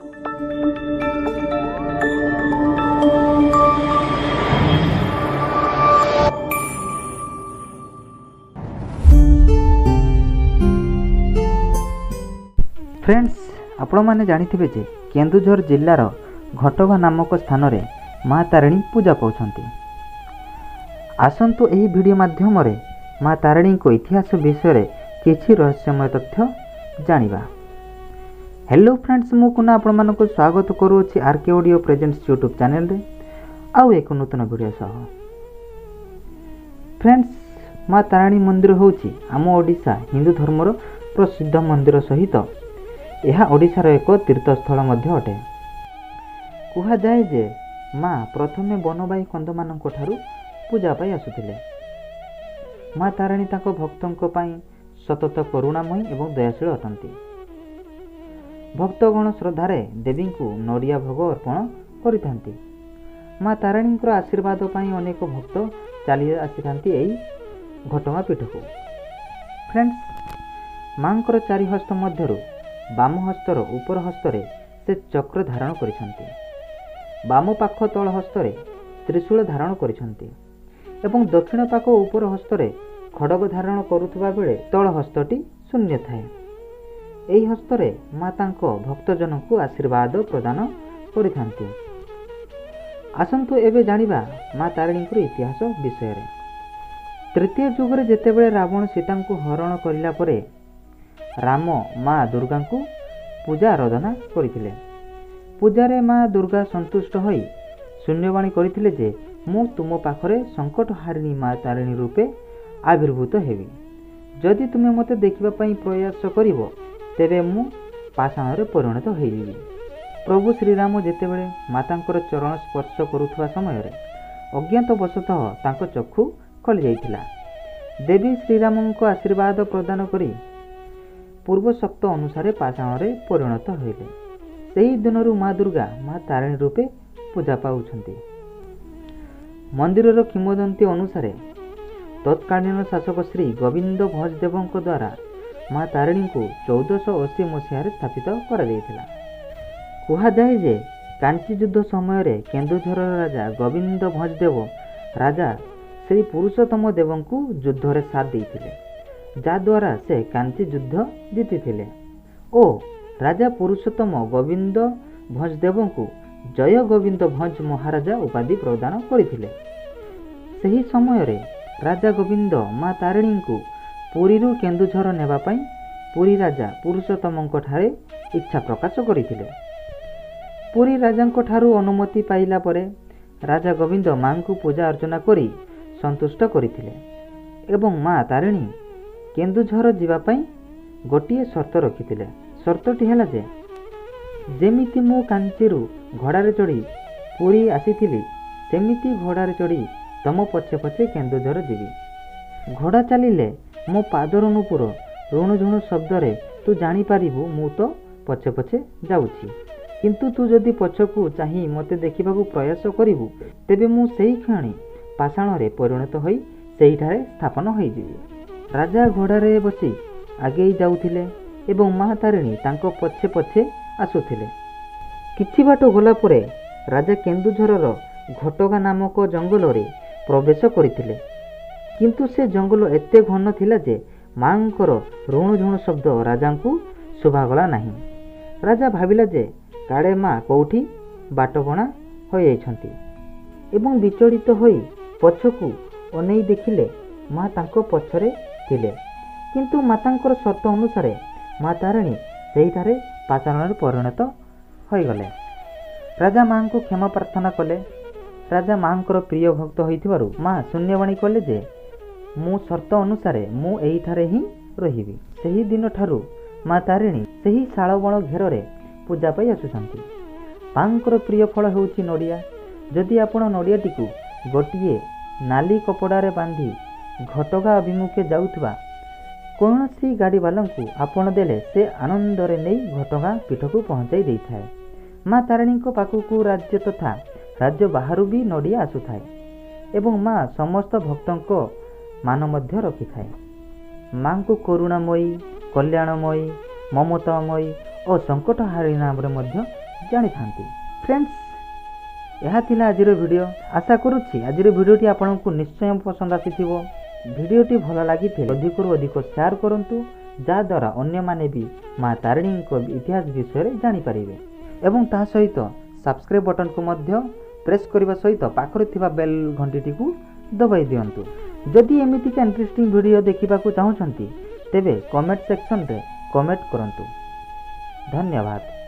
Friends, ଆପଣମାନେ ଜାଣିଥିବେ ଯେ କେନ୍ଦୁଝର ଜିଲ୍ଲାର ଘଟଗାଁ ନାମକ ସ୍ଥାନରେ ମା ତାରିଣୀ ପୂଜା ପାଉଛନ୍ତି। ଆସନ୍ତୁ ଏହି ଭିଡ଼ିଓ ମାଧ୍ୟମରେ ମା ତାରିଣୀଙ୍କ ଇତିହାସ ବିଷୟରେ କିଛି ରହସ୍ୟମୟ ତଥ୍ୟ ଜାଣିବା। ହ୍ୟାଲୋ ଫ୍ରେଣ୍ଡସ୍, ମୁଁ କୁନା ଆପଣମାନଙ୍କୁ ସ୍ୱାଗତ କରୁଅଛି ଆର୍ କେ ଅଡ଼ିଓ ପ୍ରେଜେଣ୍ଟସ୍ ୟୁଟ୍ୟୁବ୍ ଚ୍ୟାନେଲରେ ଆଉ ଏକ ନୂତନ ଭିଡ଼ିଓ ସହ। ଫ୍ରେଣ୍ଡସ୍, ମା ତାରିଣୀ ମନ୍ଦିର ହେଉଛି ଆମ ଓଡ଼ିଶା ହିନ୍ଦୁ ଧର୍ମର ପ୍ରସିଦ୍ଧ ମନ୍ଦିର ସହିତ ଏହା ଓଡ଼ିଶାର ଏକ ତୀର୍ଥସ୍ଥଳ ମଧ୍ୟ ଅଟେ। କୁହାଯାଏ ଯେ ମା ପ୍ରଥମେ ବନବାଇ କନ୍ଧମାନଙ୍କ ଠାରୁ ପୂଜା ପାଇ ଆସୁଥିଲେ। ମା ତାରିଣୀ ତାଙ୍କ ଭକ୍ତଙ୍କ ପାଇଁ ସତତ କରୁଣାମୟୀ ଏବଂ ଦୟାଶୀଳ ଅଟନ୍ତି। ଭକ୍ତଗଣ ଶ୍ରଦ୍ଧାରେ ଦେବୀଙ୍କୁ ନଡ଼ିଆ ଭୋଗ ଅର୍ପଣ କରିଥାନ୍ତି। ମା ତାରିଣୀଙ୍କର ଆଶୀର୍ବାଦ ପାଇଁ ଅନେକ ଭକ୍ତ ଚାଲି ଆସିଥାନ୍ତି ଏହି ଘଟଗାଁ ପୀଠକୁ। ଫ୍ରେଣ୍ଡସ୍, ମାଙ୍କର ଚାରି ହସ୍ତ ମଧ୍ୟରୁ ବାମ ହସ୍ତର ଉପର ହସ୍ତରେ ସେ ଚକ୍ର ଧାରଣ କରିଛନ୍ତି, ବାମ ପାଖ ତଳ ହସ୍ତରେ ତ୍ରିଶୂଳ ଧାରଣ କରିଛନ୍ତି ଏବଂ ଦକ୍ଷିଣ ପାଖ ଉପର ହସ୍ତରେ ଖଡ଼ଗ ଧାରଣ କରୁଥିବା ବେଳେ ତଳ ହସ୍ତଟି ଶୂନ୍ୟ ଥାଏ। ଏହି ହସ୍ତରେ ମା ତାଙ୍କ ଭକ୍ତଜନଙ୍କୁ ଆଶୀର୍ବାଦ ପ୍ରଦାନ କରିଥାନ୍ତି। ଆସନ୍ତୁ ଏବେ ଜାଣିବା ମା ତାରିଣୀଙ୍କର ଇତିହାସ ବିଷୟରେ। ତୃତୀୟ ଯୁଗରେ ଯେତେବେଳେ ରାବଣ ସୀତାଙ୍କୁ ହରଣ କରିଲା ପରେ ରାମ ମା ଦୁର୍ଗାଙ୍କୁ ପୂଜା ଆରାଧନା କରିଥିଲେ। ପୂଜାରେ ମା ଦୁର୍ଗା ସନ୍ତୁଷ୍ଟ ହୋଇ ଶୂନ୍ୟବାଣୀ କରିଥିଲେ ଯେ ମୁଁ ତୁମ ପାଖରେ ସଙ୍କଟହାରିଣୀ ମା ତାରିଣୀ ରୂପେ ଆବିର୍ଭୂତ ହେବି। ଯଦି ତୁମେ ମୋତେ ଦେଖିବା ପାଇଁ ପ୍ରୟାସ କରିବ, ତେବେ ମୁଁ ପାଷାଣରେ ପରିଣତ ହୋଇଯିବି। ପ୍ରଭୁ ଶ୍ରୀରାମ ଯେତେବେଳେ ମାତାଙ୍କର ଚରଣ ସ୍ପର୍ଶ କରୁଥିବା ସମୟରେ ଅଜ୍ଞାତବଶତଃ ତାଙ୍କ ଚକ୍ଷୁ ଖୋଲିଯାଇଥିଲା। ଦେବୀ ଶ୍ରୀରାମଙ୍କ ଆଶୀର୍ବାଦ ପ୍ରଦାନ କରି ପୂର୍ବ ଶକ୍ତ ଅନୁସାରେ ପାଷାଣରେ ପରିଣତ ହୋଇଲେ। ସେହି ଦିନରୁ ମା ଦୁର୍ଗା ମା ତାରିଣୀ ରୂପେ ପୂଜା ପାଉଛନ୍ତି। ମନ୍ଦିରର କିମ୍ବଦନ୍ତୀ ଅନୁସାରେ ତତ୍କାଳୀନ ଶାସକ ଶ୍ରୀ ଗୋବିନ୍ଦ ଭଞ୍ଜଦେବଙ୍କ ଦ୍ୱାରା ମା ତାରିଣୀଙ୍କୁ 1480 ମସିହାରେ ସ୍ଥାପିତ କରାଯାଇଥିଲା। କୁହାଯାଏ ଯେ କାଞ୍ଚି ଯୁଦ୍ଧ ସମୟରେ କେନ୍ଦୁଝରର ରାଜା ଗୋବିନ୍ଦ ଭଞ୍ଜଦେବ ରାଜା ଶ୍ରୀ ପୁରୁଷୋତ୍ତମ ଦେବଙ୍କୁ ଯୁଦ୍ଧରେ ସାଥ ଦେଇଥିଲେ, ଯାହାଦ୍ୱାରା ସେ କାଞ୍ଚି ଯୁଦ୍ଧ ଜିତିଥିଲେ ଓ ରାଜା ପୁରୁଷୋତ୍ତମ ଗୋବିନ୍ଦ ଭଞ୍ଜଦେବଙ୍କୁ ଜୟ ଗୋବିନ୍ଦ ଭଞ୍ଜ ମହାରାଜା ଉପାଧି ପ୍ରଦାନ କରିଥିଲେ। ସେହି ସମୟରେ ରାଜା ଗୋବିନ୍ଦ ମା ତାରିଣୀଙ୍କୁ ପୁରୀରୁ କେନ୍ଦୁଝର ନେବା ପାଇଁ ପୁରୀ ରାଜା ପୁରୁଷୋତ୍ତମଙ୍କ ଠାରେ ଇଚ୍ଛା ପ୍ରକାଶ କରିଥିଲେ। ପୁରୀ ରାଜାଙ୍କ ଠାରୁ ଅନୁମତି ପାଇଲା ପରେ ରାଜା ଗୋବିନ୍ଦ ମାଙ୍କୁ ପୂଜା ଅର୍ଚ୍ଚନା କରି ସନ୍ତୁଷ୍ଟ କରିଥିଲେ ଏବଂ ମା ତାରିଣୀ କେନ୍ଦୁଝର ଯିବା ପାଇଁ ଗୋଟିଏ ସର୍ତ୍ତ ରଖିଥିଲେ। ସର୍ତ୍ତଟି ହେଲା ଯେ ଯେମିତି ମୁଁ କାଞ୍ଚିରୁ ଘୋଡ଼ାରେ ଚଢ଼ି ପୁରୀ ଆସିଥିଲି, ସେମିତି ଘୋଡ଼ାରେ ଚଢ଼ି ତମ ପଛେ ପଛେ କେନ୍ଦୁଝର ଯିବି। ଘୋଡ଼ା ଚାଲିଲେ ମୋ ପାଦର ନୂପୁର ରୁଣୁଝୁଣୁ ଶବ୍ଦରେ ତୁ ଜାଣିପାରିବୁ ମୁଁ ତୋ ପଛେ ପଛେ ଯାଉଛି। କିନ୍ତୁ ତୁ ଯଦି ପଛକୁ ଚାହିଁ ମୋତେ ଦେଖିବାକୁ ପ୍ରୟାସ କରିବୁ, ତେବେ ମୁଁ ସେହି କ୍ଷଣି ପାଷାଣରେ ପରିଣତ ହୋଇ ସେହିଠାରେ ସ୍ଥାପନ ହୋଇଯିବି। ରାଜା ଘୋଡ଼ାରେ ବସି ଆଗେଇ ଯାଉଥିଲେ ଏବଂ ମା ତାରିଣୀ ତାଙ୍କ ପଛେ ପଛେ ଆସୁଥିଲେ। କିଛି ବାଟ ଗଲା ପରେ ରାଜା କେନ୍ଦୁଝରର ଘଟଗାଁ ନାମକ ଜଙ୍ଗଲରେ ପ୍ରବେଶ କରିଥିଲେ। କିନ୍ତୁ ସେ ଜଙ୍ଗଲ ଏତେ ଘନ ଥିଲା ଯେ ମାଙ୍କର ରୁଣୁଝୁଣୁ ଶବ୍ଦ ରାଜାଙ୍କୁ ଶୁଭାଗଲା ନାହିଁ। ରାଜା ଭାବିଲା ଯେ କାଳେ ମା କେଉଁଠି ବାଟବଣା ହୋଇଯାଇଛନ୍ତି ଏବଂ ବିଚଳିତ ହୋଇ ପଛକୁ ଅନେଇ ଦେଖିଲେ ମା ତାଙ୍କ ପଛରେ ଥିଲେ। କିନ୍ତୁ ମାତାଙ୍କର ସର୍ତ୍ତ ଅନୁସାରେ ମା ତାରିଣୀ ସେହିଠାରେ ପାଷାଣରେ ପରିଣତ ହୋଇଗଲେ। ରାଜା ମାଙ୍କୁ କ୍ଷମା ପ୍ରାର୍ଥନା କଲେ। ରାଜା ମାଙ୍କର ପ୍ରିୟ ଭକ୍ତ ହୋଇଥିବାରୁ ମା ଶୂନ୍ୟବାଣୀ କଲେ ଯେ ମୁଁ ସର୍ତ୍ତ ଅନୁସାରେ ମୁଁ ଏହିଠାରେ ହିଁ ରହିବି। ସେହି ଦିନଠାରୁ ମା ତାରିଣୀ ସେହି ଶାଳବଣ ଘେରରେ ପୂଜା ପାଇ ଆସୁଛନ୍ତି। ମାଙ୍କର ପ୍ରିୟ ଫଳ ହେଉଛି ନଡ଼ିଆ। ଯଦି ଆପଣ ନଡ଼ିଆଟିକୁ ଗୋଟିଏ ନାଲି କପଡ଼ାରେ ବାନ୍ଧି ଘଟଗାଁ ଅଭିମୁଖେ ଯାଉଥିବା କୌଣସି ଗାଡ଼ିବାଲାଙ୍କୁ ଆପଣ ଦେଲେ, ସେ ଆନନ୍ଦରେ ନେଇ ଘଟଗାଁ ପୀଠକୁ ପହଞ୍ଚାଇ ଦେଇଥାଏ। ମା ତାରିଣୀଙ୍କ ପାଖକୁ ରାଜ୍ୟ ତଥା ରାଜ୍ୟ ବାହାରୁ ବି ନଡ଼ିଆ ଆସୁଥାଏ ଏବଂ ମା ସମସ୍ତ ଭକ୍ତଙ୍କ ମାନ ମଧ୍ୟ ରଖିଥାଏ। ମାଙ୍କୁ କରୁଣାମୟୀ, କଲ୍ୟାଣମୟୀ, ମମତାମୟୀ ଓ ସଙ୍କଟହାରିଣୀ ନାମରେ ମଧ୍ୟ ଜାଣିଥାନ୍ତି। ଫ୍ରେଣ୍ଡସ୍, ଏହା ଥିଲା ଆଜିର ଭିଡ଼ିଓ। ଆଶା କରୁଛି ଆଜିର ଭିଡ଼ିଓଟି ଆପଣଙ୍କୁ ନିଶ୍ଚୟ ପସନ୍ଦ ଆସିଥିବ। ଭିଡ଼ିଓଟି ଭଲ ଲାଗିଥିଲେ ଅଧିକରୁ ଅଧିକ ସେୟାର କରନ୍ତୁ, ଯାହାଦ୍ୱାରା ଅନ୍ୟମାନେ ବି ମା ତାରିଣୀଙ୍କ ଇତିହାସ ବିଷୟରେ ଜାଣିପାରିବେ ଏବଂ ତା ସହିତ ସବସ୍କ୍ରାଇବ୍ ବଟନ୍କୁ ମଧ୍ୟ ପ୍ରେସ୍ କରିବା ସହିତ ପାଖରେ ଥିବା ବେଲ୍ ଘଣ୍ଟିଟିକୁ ଦବାଇ ଦିଅନ୍ତୁ। ଯଦି ଏମିତିକା ଇଣ୍ଟରେଷ୍ଟିଂ ଭିଡ଼ିଓ ଦେଖିବାକୁ ଚାହୁଁଛନ୍ତି, ତେବେ କମେଣ୍ଟ ସେକ୍ସନରେ କମେଣ୍ଟ କରନ୍ତୁ। ଧନ୍ୟବାଦ।